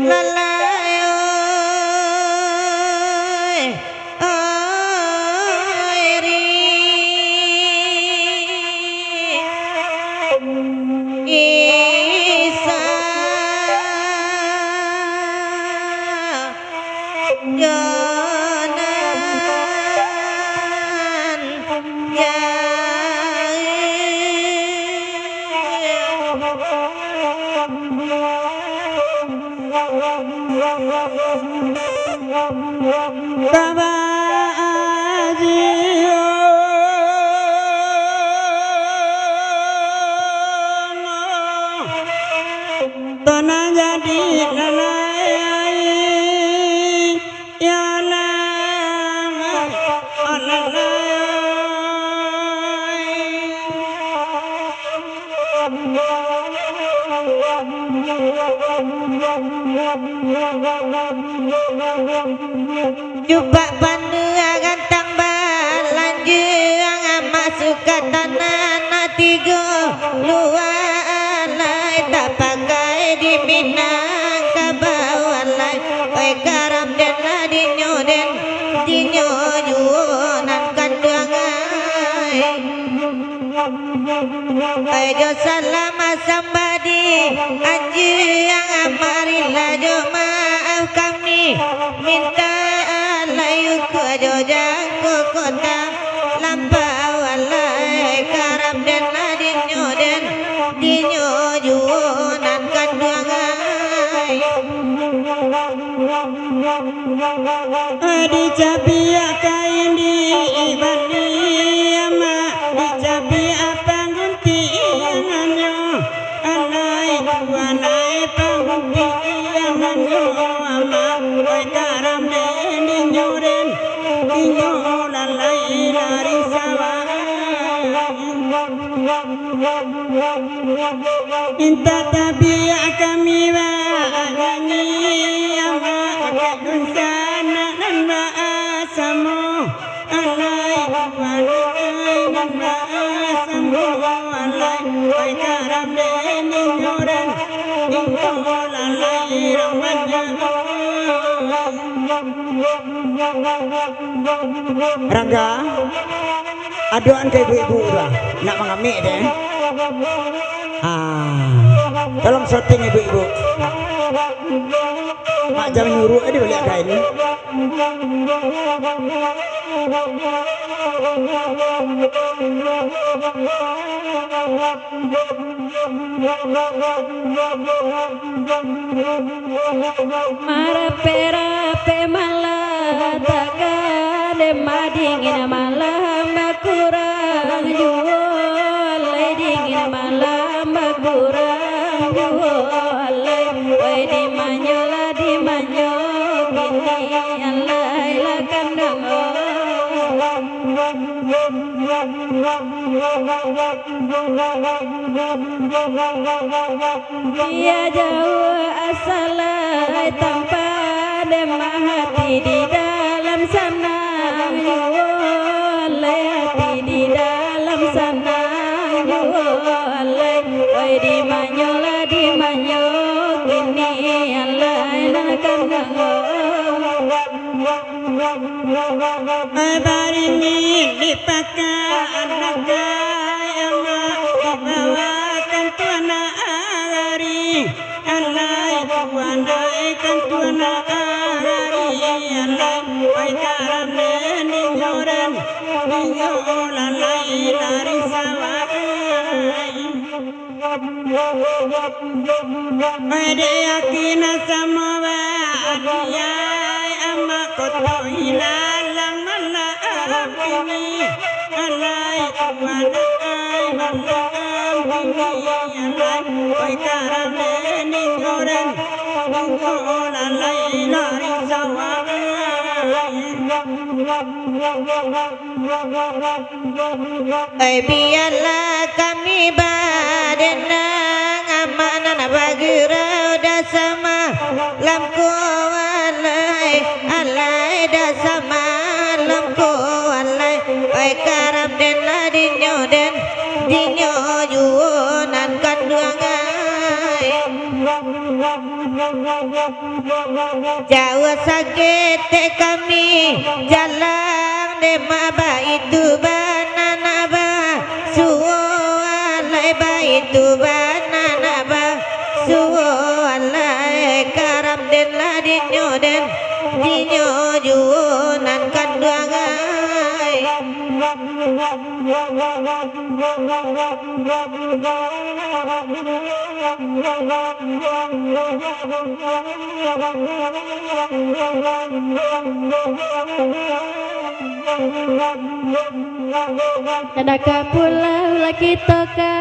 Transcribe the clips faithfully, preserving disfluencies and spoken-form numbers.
Lalai, oi, oi, ri, Isa, Jonan. Tanah jadi lalai. Ya Allah, Allah. Jubah panuah gantang balanjuang, masuak ka tanah nan tigo lua lai, tapakai di Minangkabau lai. Oi, karam den lah dinyo den, dinyo juo nan kanduang ai. Oi, jo salam sambah di anjuang, marilah jo maaf kami minta lai, ukua jo jangko kota lampau lai, karam den lah dinyo den, dinyo juo nan kanduang ai. Dicabiak kain di bali, amak, dicabiak pangguntiangannyo. Alai tuan ai, pangguntiangannyo, amak, oi, karam den dinyo den, dinyo lalai dari sawah. Mintak tabiak kami banyanyi, amak, pakai dunsanak nan baasamo. Alai, alai, nan baasamo, alai, oi, karam den dinyo den, dinyo lalai rang banyak. Rangga, adokan ka ibu-ibu tu, ah. Nak mangamik deh. Ah, tolong syuting ibu-ibu. Mak jan nyuruak di baliak kain. Marapek-rapek malah takah, dek madingin malah bakurang juo, lai dingin malah bakurang juo, lai. Wai, di manyo lah, di manyo kini, lai lah kanduang. Biak jauah asa lai tampan, dek mah hati di dalam sanang juo, lai hati di dalam sanang juo. Di manyo lah, di manyo kini alai nan kanduang. Ai baringin di pakan anak ai amak, dibawakan tu anak ari. Alai tu anak ai, kan tu anak ari, alai, ai karam den inyo den, inyo lalai dari sawah ai. Ai dek yakin samo ba adiak ai, amak koto ilalang malah kini. Alai, anak ai, malah kini. Alai, ai karam den inyo den, inyo lalai dari sawah ai. Ai, bialah kami badenang, amak nan bagurau dah samalam ko alai, alai dah samalam ko alai. Ai karam den lah dinyo den, dinyo juo nan kanduang ai. Jauah saketek kami jalang, dek mak baitu bana nak basuo alai, baitu bana nak basuo alai. Karam den lah dinyo den, dinyo juo nan kanduang ai. Kada ka pulau lah kito ka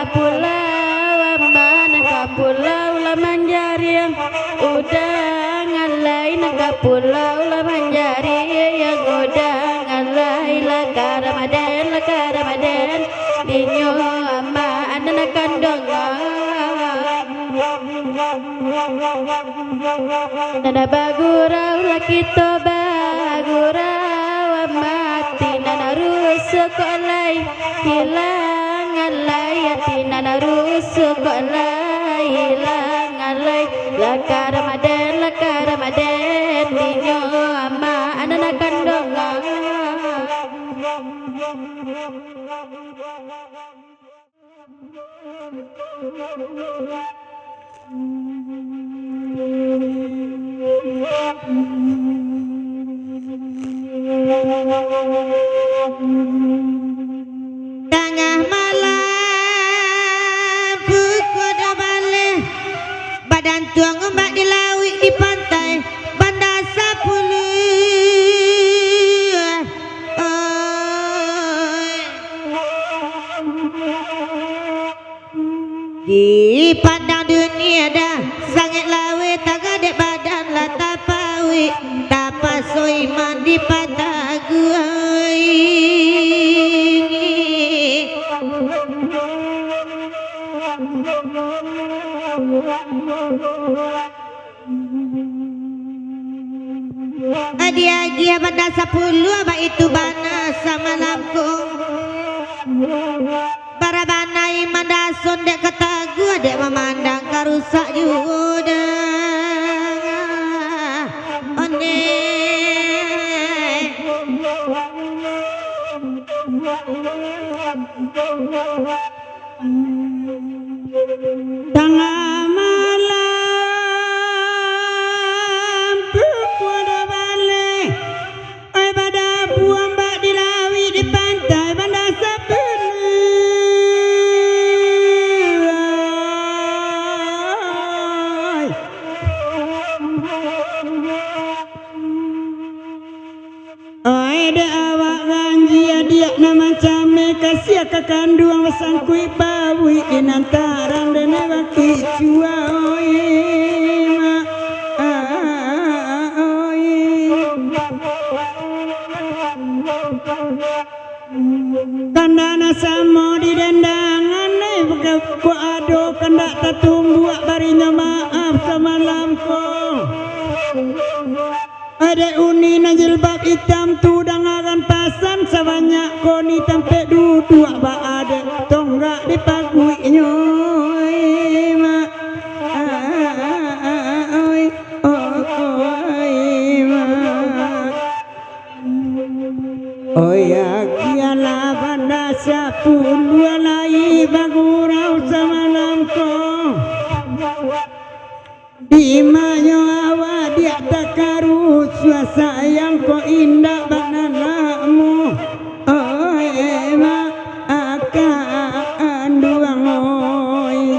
pulau aman, ka pulau lah manjariang udang alai, nan ka pulau lah manjariang udang alai. Lah ka Ramadan, lah ka Ramadan, dinyo amak anak kanduang. Nan bagurau lah kito bagurau, amak ati nan rusuh kok lai ilang alai, ati nan rusuh kok lai ilang alai. Lah ka Ramadan, lah ka Ramadan, dinyo amak anak kanduang. Tangah malam, pukua duo baleh, badantuang umbak di lauik, di pantai Banda Sapuluah. Oi. Dipandang dunia dah sangaik laweh, tagah dek badan lah tapauik, tapaso iman dipataguah. Agiah-agiah Banda Sapuluah, baitu bana samalam ko. Bara bana iman dason dek ka taguah, dek mamandang ka rusak juo dah. Ondeh. Tangah malam, pukua duo baleh, ai, badabuang bak di lauik, di pantai Banda Sapuluah. Ai, dek awak ganjia, adiak nan mancameh, kasiah ka kanduang, basangkuik pauik di nan tarang, dek nan bakicua, oi, mak, oi. Kandak nan samo di dendangan, eh, kok ado kandak tatumbuak, barinyo maaf samalam ko. Adek uni nan jilbab itam tu, dangakan pasan sabanyak ko, ni tampek duduak baa dek tonggak dipaguiknyo. Sapuluah lai bagurau samalam ko. Dimanyo awak diak takarusuah, sayang ko indak bak anakmu. Oi, mak, aka anduang, oi.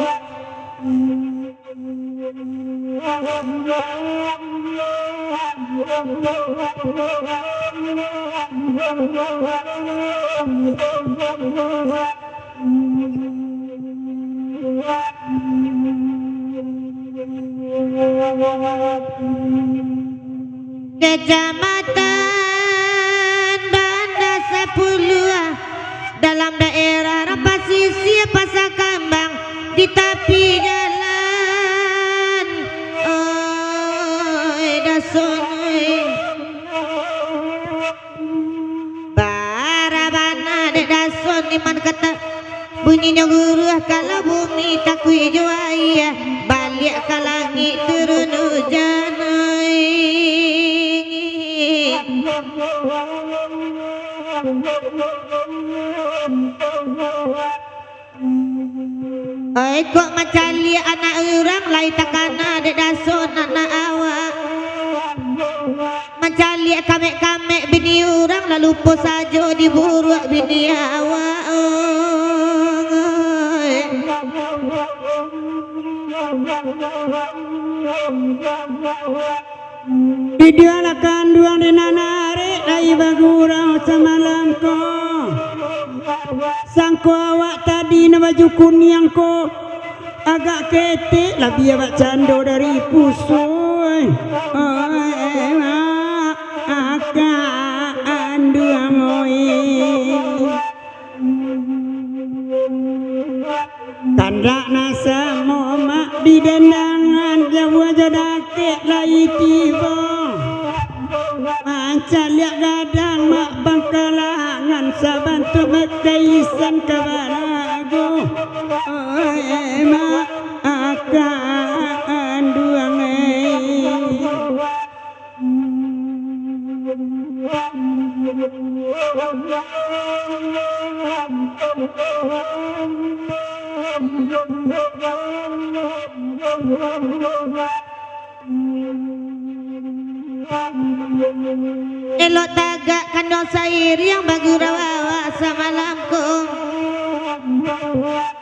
Kecamatan Banda Sapuluah, dalam daerah Rampasisia, Pasar Kambang, di tapi jalan. Oi, Dason, oi. Bara bana dek Dason, iman kata bunyinyo guruah, kalau bumi takuik jo aia, baliak ka langik turun ujan, oi. Oi, kok mancaliak anak urang, lai takana dek Dason anak awak. Mancaliak kamek-kamek bini urang, lah lupo sajo diburuak bini awak. Oi. Video anak kanduang di nan arek lai bagurau samalam ko. Sangko awak tadi nan baju kuniang ko agak ketek, labiah bak cando dari pusuak. Oi, mak, aka anduang, oi. Kandak nan samo, mak, di dandangan, jauah jo dakek lai tibo. Mancaliak gadang, mak, bangkalangan, sabantuak bakaisan ka barago. Oi, mak, aka anduang, eh. Elok tagak kanduang sairiang bagurau awak samalam ko.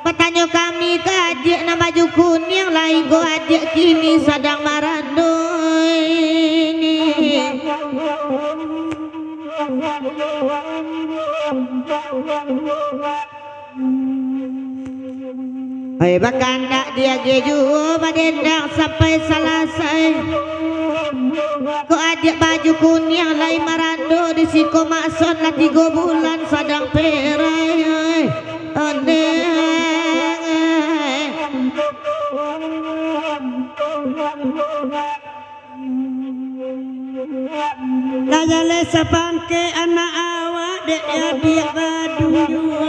Batanyo kami ka adiak nan baju kuniang, lai ko adiak kini sadang marando ini. Hai, bakandak diagiah juo badendang sampai salasai. Ko adiak baju kuniang lai marando di siko, Mak Son lah tigo bulan sadang perai. Ondeh. Lah jaleh sapangkek anak awak, dek adiak badu juo.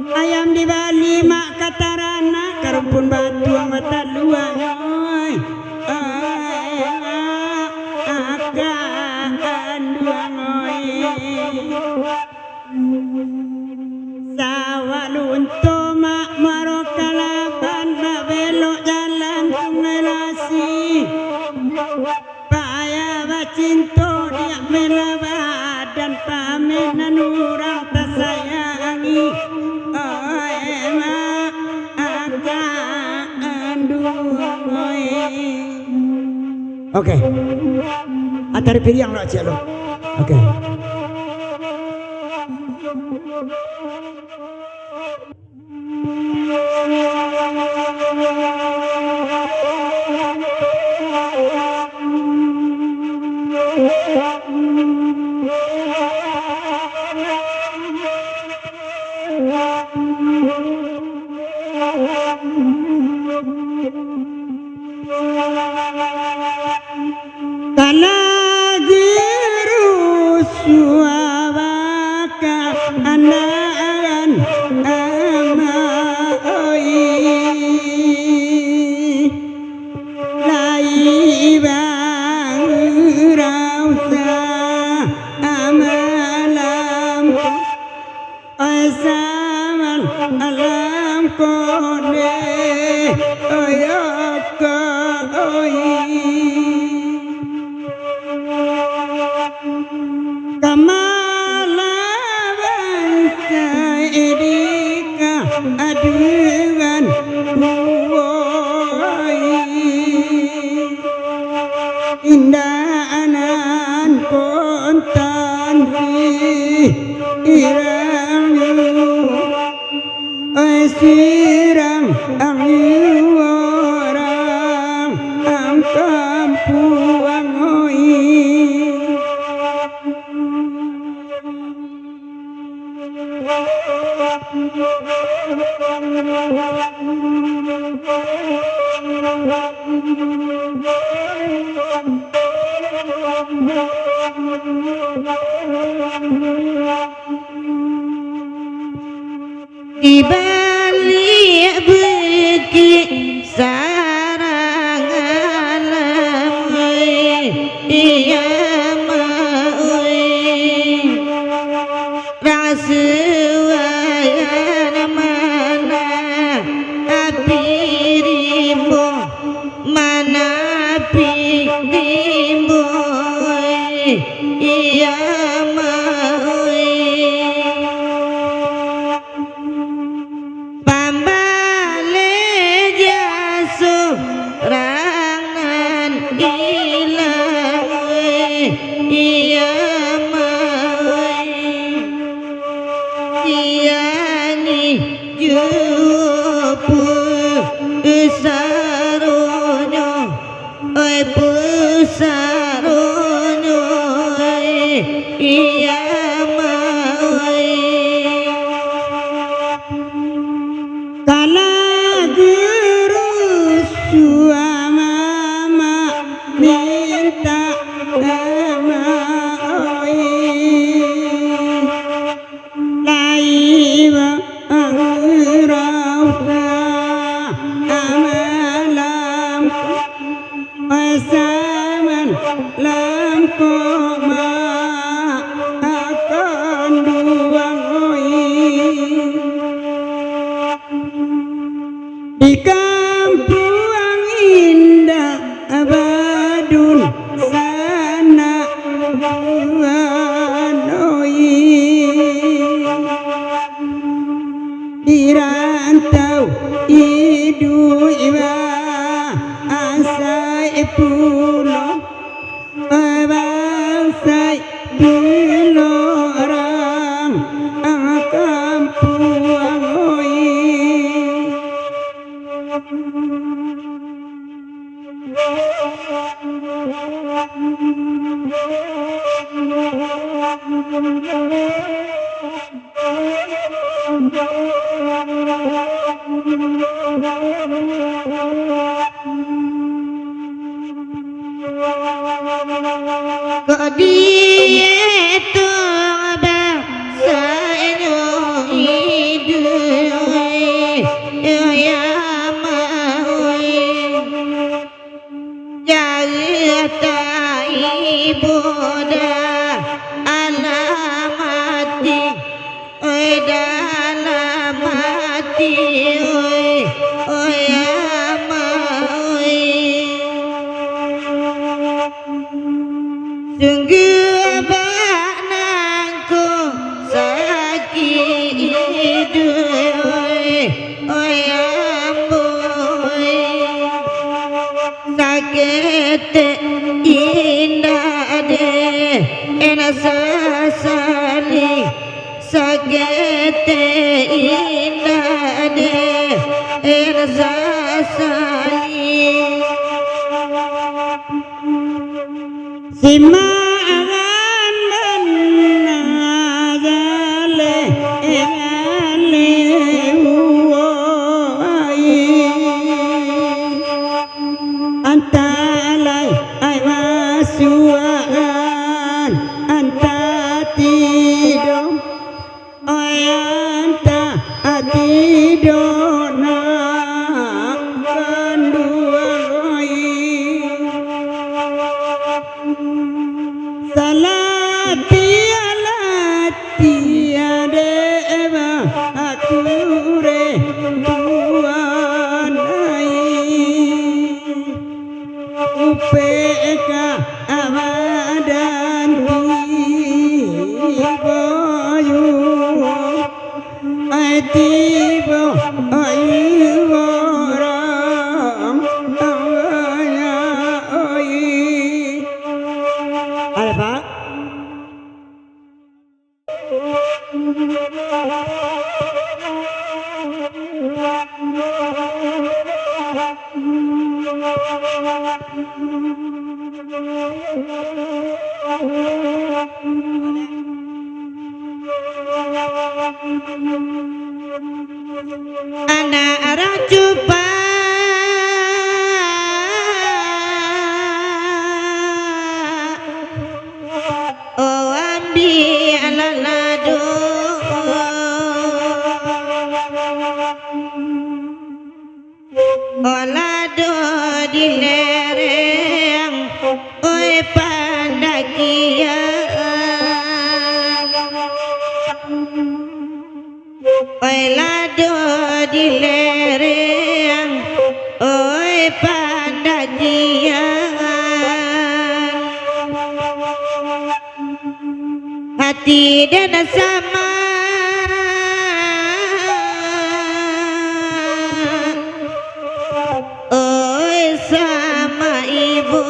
Ayam dibali mak ka taranak, ka rumpun batuang bataluak, oi. Oi, aka anduang, oi. Sawah lunto mak muaro kalaban, babelok jalan Sungai Lasi. Payah bacinto diak mela badan, pamenan urang tasayangi. Oe mak, aka anduang, oe. Oke. Atari piriang lo, ciek lo. Oke. Talagi rusuah bakaandakan, ama oi, lai bangurau samalam. Saman alam kode, oyo ko oi. Kamala bansa edika aduan uoi. Indak anan kontan di irang yu. Ai sirang ang yu orang ang kampuang oi. Di baliak bukik sarang alam, iya mah, oi. Rasuayan mana api rimbo, mana api rimbo, oi. Iya mah, oi. Pambaleh jaso rang nan ilang, oi, iya mah, oi. Siangi juo pusaronyo, oi, pusaronyo, oi, iya mah, oi. Kala guru suama mintak ama, oi. Lai ba-, rauha amalam. Pasaman langkok ma-, akan duang, oi. Di kampuang indak badun sanak buan, oi. Di rantau iduik ba-, asai pulo, bansai pulo rang kampuang, oi. Kok dietong bangsanyo iduik, oi, oi, ama, oi. Jarita ibo dalam ati, oi, dalam ati, oi, oi, ama, oi. Sungguah bak nangko sakik iduik, oi, oi, ambo, oi. Saketek indak den sasali, saketek indak den sasali. Simaran bana jaleh, jaleh, uwoi. Antah lai ai masuakan, antah tido, ai antah tido nan kanduang, ai. Salah tialah tiade ba Tibo, oi, urang banyak, oi. Alah, Pak. Anak urang cupak, oh, ambiaklah lado. Oh, lado di lereng, oi, pandakian. Oi, lado di lereng, oi, pandakian. Hati den sama, oi, sama ibu.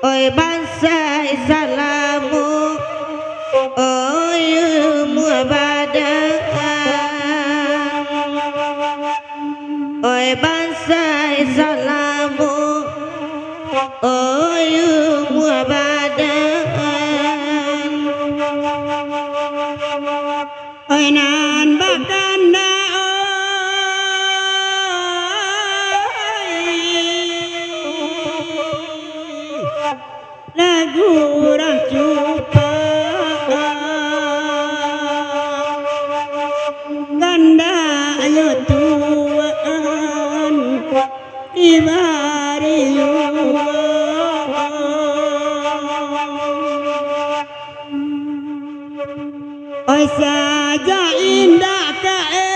Oi, bansaik Salamo, oi, umua badan. Oi, bansaik Salamo, oi, umua badan. Oi, nan bakandak, oi, lagu urang cupak, kandaknyo tuan dibari juo. Oi, sajak indak ka, eh,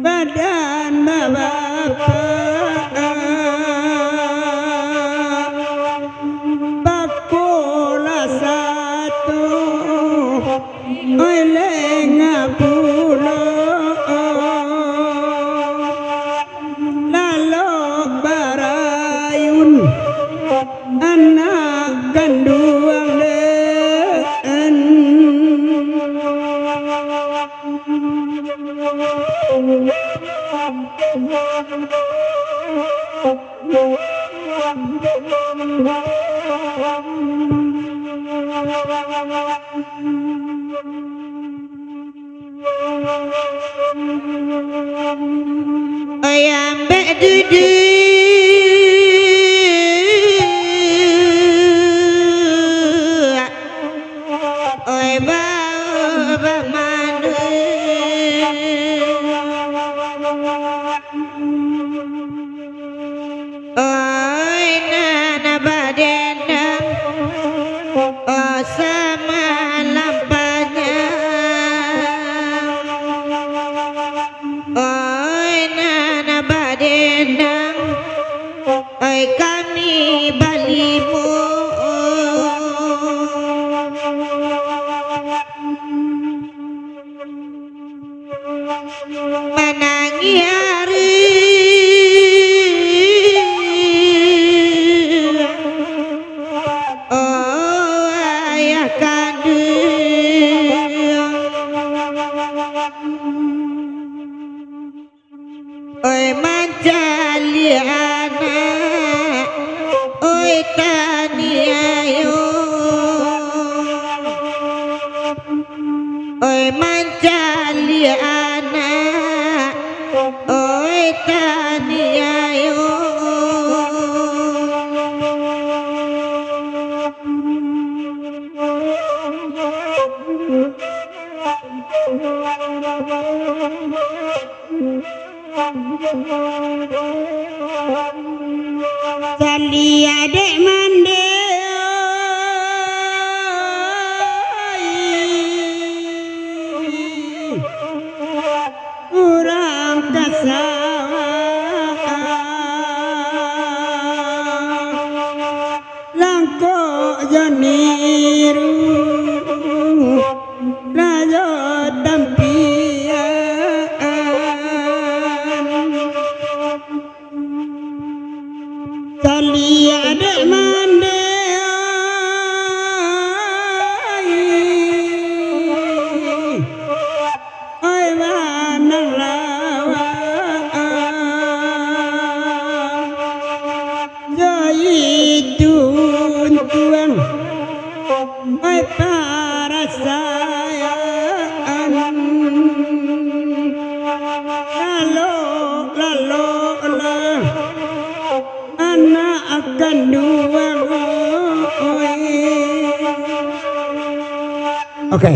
badan babapak, bakolah sato, oi, lengah pulo. Lalok barayun anak kanduang den. Oi, ambek duduak, oi, bau bamanuak. Oi, nan badendang, oh, samalam panjang. Oi, nan badendang, oi, kami balimo. Manangih ari, oh, ayah kanduang. Oi, mancaliak anak, oi, taniayo. Oi, mancaliak anak, oi, taniayo. Caliak dek mande, oi, urang ka sawah. Janiru rajo tampian. Caliak dek mande ai. Oi, manang lawa. Jai tuntuang. Oi, parasaian. Lalo, lalo lah. Anak kanduang. Oi. Oke.